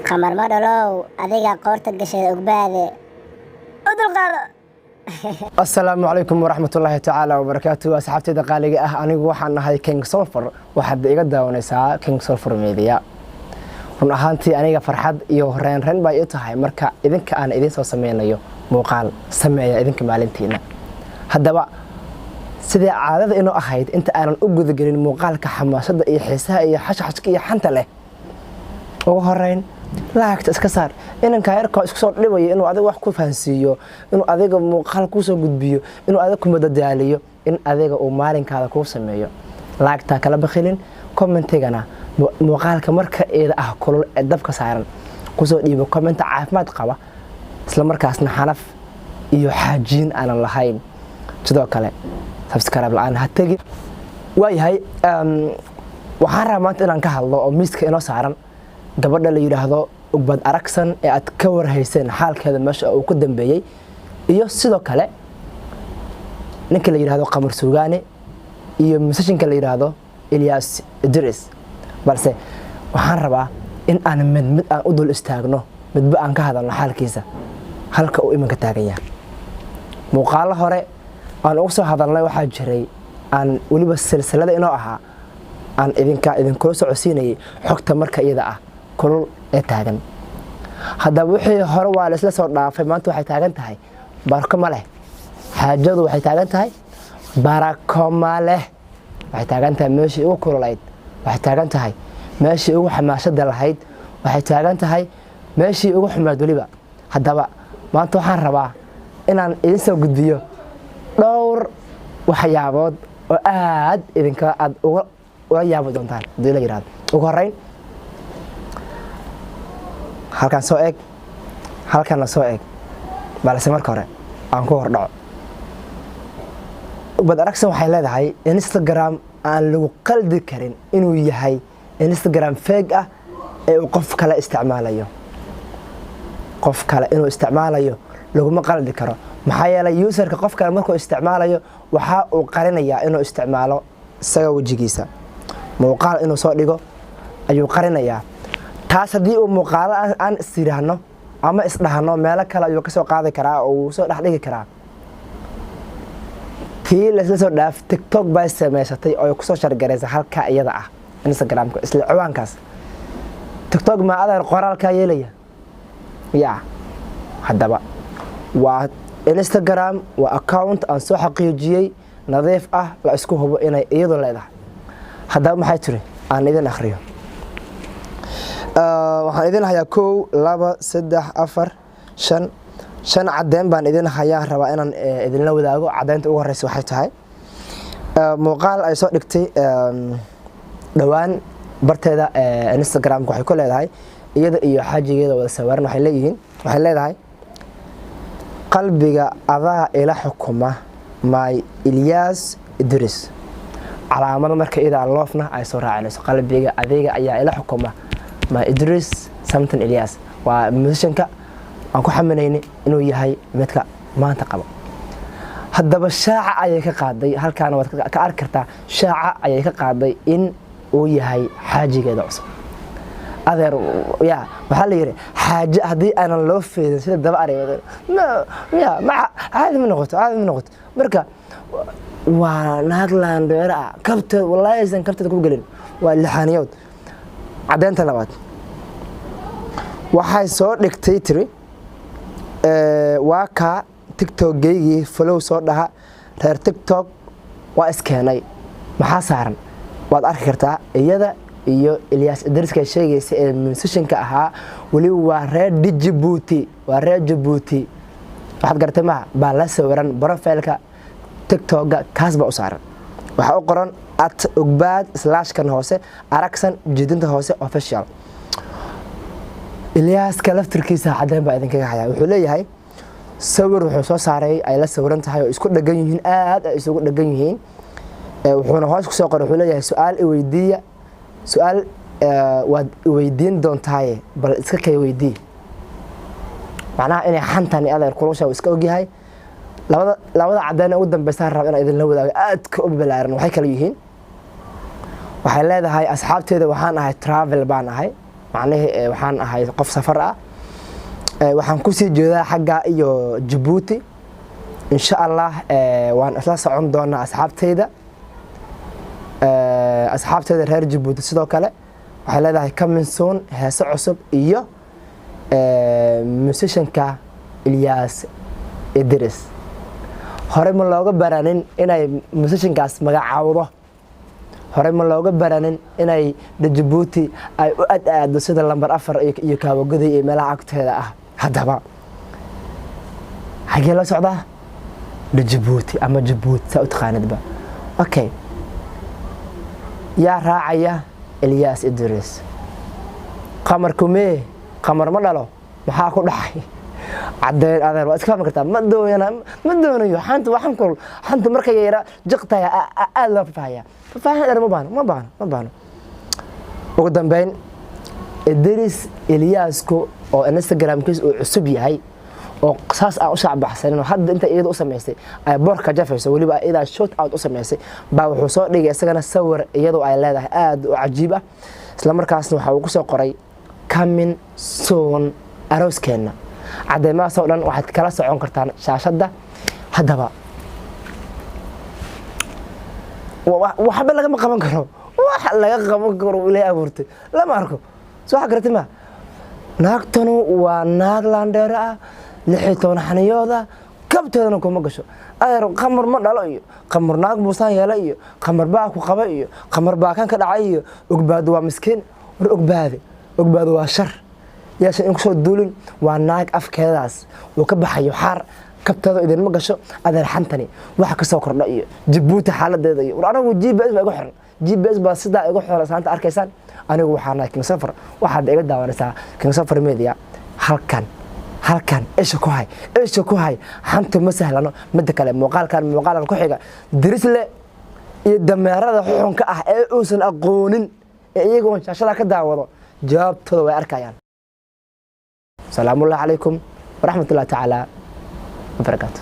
Qamar ma dhalow, adiga qoorta gashay Ogbaade u dulqaado. Asalaamu calaykum waraxmatullaahi tacaala wabarakaatu. Asxaabteyda qaaliga ah, anigu waxaan nahay King Solfer, waxaad iga daawanaysaa King Solfer Media. Run ahaantii aniga farxad iyo reenreen bay i tahay marka idinka aan idiin soo sameynayo muuqaal sameeya idinka maalintiina. Haddaba sidai caadada inoo ahayd, inta aanan u gudagelin muuqaalka xamaasada iyo xiisaha iyo xashxashka iyo xanta leh, ugu horeyn like-ta iska saar. Inanka yarkoo isku soo dhibayo inuu adiga wax ku fahansiiyo, inuu adiga muuqaal kuusoo gudbiyo, inuu adiga ku madadaaliyo, in adiga uu maalinkaada kuu sameeyo, like-taa kala bakhilin. Comment-igana muuqaalka marka eeda ah kulul ee dabka saaran kusoo dhiibo comment-a caafimaad qaba, isla markaasna xanaf iyo xaajiin aanan lahayn. Sidoo kale subscribe la-aan ha tegin. Waayahay, waxaan rabaa maanta inaan ka hadlo oo miiska inoo saaran gabadha la yidhaahdo Ugbad Aragsan ee aad ka warhayseen xaalkeeda meesha uu ku dambeeyey, iyo sidoo kale ninka la yidhahdo Qamar Suugaane iyo musician-ka la yidhaahdo Ilyas Idris. Balse waxaan rabaa in aan mid mid aan u dul istaagno, midba aan ka hadalno xaalkiisa halka uu iminka taagan yahay. Muuqaalo hore aan ugu soo hadalnay waxaa jiray aan weliba silsilada inoo ahaa aan idinka idinkula socodsiinayay xogta marka iyada ah kulul ee taagan. Haddaba wixii hore waa la isla soo dhaafay. Maanta waxay taagan tahay barako ma leh. Xaajadu waxay taagan tahay barako ma leh. Waxay taagan tahay meeshii ugu kululayd, waxay taagan tahay meeshii ugu xamaashada lahayd, waxay taagan tahay meeshii ugu xumayd weliba. Haddaba maanta waxaan rabaa inaan idin soo gudbiyo dhowr waxyaabood oo aad idinka aad uga ula yaabi doontaan hadii la yihahdo. Ugu horeyn halkan soo eeg, halkanna soo eeg. Balse marka hore aan ku hordhaco, Ugbad Aragsan waxay leedahay Instagram aan lagu qaldi karin inuu yahay Instagram fake ah ee uu qof kale isticmaalayo. Qof kale inuu isticmaalayo laguma qaldi karo, maxaa yeelay user-ka qof kale markuu isticmaalayo waxa uu qarinayaa inuu isticmaalo isaga wejigiisa. Muuqaal inuu soo dhigo ayuu qarinayaa. Taas haddii uu muuqaalo aan isyidhaahno ama isdhahno meelo kale ayuu kasoo qaadi karaa oo uu soo dhex dhigi karaa. Tii laysla soo dhaaf, TikTok bay samaysatay oo kusoo shargaraysay halkaa iyada ah Instagramka isla ciwaankaas. TikTok ma adeer qoraalkaa yeelaya ya? Haddaba waa Instagram, waa account aan soo xaqiijiyey, nadiif ah, la isku hubo inay iyadu leedahay. Haddaba maxay tiri? Aan idin akhriyo. Waxaan idin hayaa kow, laba, saddex, afar, shan, shan caddeyn baan idin hayaa, rabaa inaan idinla wadaago. Caddeynta ugu horeysa waxay tahay muuqaal ay soo dhigtay dhowaan barteeda Instagramka. Waxay ku leedahay iyada iyo xaajigeeda wada sawiran, waxay leeyihiin, waxay leedahay: "Qalbiga adaa ila xukuma, my Ilyas Idris." Calaamada marka iyada love-na ay soo raacinayso. "Qalbiga adiga ayaa ila xukuma, my Idris something." Ilyas waa musician-ka aan ku xaminayni inuu yahay midka maanta qaba. Haddaba shaaca ayay ka qaaday, halkaana waad ka arki kartaa, shaaca ayay ka qaaday in uu yahay xaajigeeda cusub. Adeer ya, waxaa la yidhi xaaje haddii aanan loo feedin sida daba ari ya ma caadi ma noqoto, caadi ma noqoto. Marka waa naag laandheero ah, kabteed wallaahi aysan kabteed ku gelin, waa lixaaniyood. Caddeynta labaad waxay soo dhigtay, tiri: "Waa kaa TikTok-geygii, follow soo dhaha reer TikTok." Waa iskeenay. Maxaa saaran waad arki kartaa. Iyada iyo Ilyaas Idriska sheegaysa ee musician-ka ahaa, weliba waa reer Djibuuti, waa reer Jabuuti, waxaad garatay maha, baa la sawiran. Profile-ka TikTok-ga kaas baa u saaran. Waxaa u qoran @Ugbaad slash-kan hoose Aragsan jeedinta hoose official. Ilyaaska laftirkiisa caddeyn baa idinkaga hayaa. Wuxuu leeyahay sawir wuxuu soo saaray ay la sawiran tahay oo isku dhegan yihiin, aad ay isugu dhegan yihiin. Wuxuuna hoos kusoo qoray, wuxuu leeyahay: "Su-aal iweydiiya, su-aal waad iweydiin doontaaye, bal iska kay weydii." Macnaha inay xantani adeer kulusha uu iska ogyahay. Labada caddeyn ugu dambeysaan raba inaan idinla wadaago aadka u balaaran waxay kala yihiin: waxay leedahay asxaabteeda waxaan ahay travel baan ahay. Macnihii waxaan ahay qof safar ah. Waxaan kusii jeedaa xagga iyo Jabuuti. Insha Allah waan isla socon doonaa asxaabteyda, asxaabteyda reer Jabuuti. Sidoo kale waxay leedahay coming soon heese cusub iyo musicianka Ilyas Idris. Hore ma looga baranin inay musiciankaas magacaawdo, hore ma looga baranin inay Jabuuti ay u ad aado sida lambar 4 iyo Kaawagoday iyo meelaha agteeda ah. Haddaba xagee loo socdaa? Jabuuti ama Jabuuti saa u taqaanidba. Okay, yaa raacaya Ilyas Idris? Qamarku mee? Qamar ma dhalo. Maxaa ku dhacay? Cadeen adeer, waa iska fahmi kartaa. Ma doonana, ma doonayo xanta. Waxan kul xanta markay yara jiqtaya aada loo faahfaahaya. Faahfaahin dheer ma baahno, ma baahno, ma baahno. Ugu dambeyn, Idris Ilyaasku oo Instagramkiis uu cusub yahay oo saas aan u shaacbaxsanin oo hadda inta iyada u samaysay ay boorka jafayso, weliba iyadaa shout out u samaysay, baa wuxuu soo dhigay isagana sawir iyadoo ay leedahay aada u cajiib ah. Isla markaasna waxa uu ku soo qoray "coming soon arooskeenna". Cadeymahaas oo dhan waxaad kala socon kartaan shaashadda. Haddaba waxba lagama qaban karo. Wax laga qaban karo Ilaahay abuurtay lama arko. Soo waxa garati ma naagtanu waa naag laandheero ah, 16 xaniyooda, kabteedana kuma gasho. Adeer, qamar ma dhalo iyo qamar naag buusaan yeela iyo qamar baa ku qaba iyo qamar baa kan ka dhacay iyo Ogbaado waa miskiin. War Ogbaade, Ogbaado waa shar yaashan in kusoo duulin. Waa naag afkeedaas uu ka baxayo xaar, kabteeda idinma gasho. Adeer, xantani waxa kasoo kordha iyo Jabuuti xaaladeeda iyo war anigu GPS baa igu xiran, GPS baa sidaa igu xiran saanta arkaysaan. Anigu waxaa nahay King Safar, waxaad iga daawanaysaa King Safar Media. Halkan, halkan isha ku hay, isha ku hay. Xantu ma sahlano. Midda kale, muuqaalkan muuqaalkan ku xiga, Dirisle iyo dameerada xuxunka ah ee uusan aqoonin ee iyagoon shaashada ka daawado, jawaabtooda way arkayaan. Salaamullahi calaykum waraxmatullahi tacaala wabarakaatu.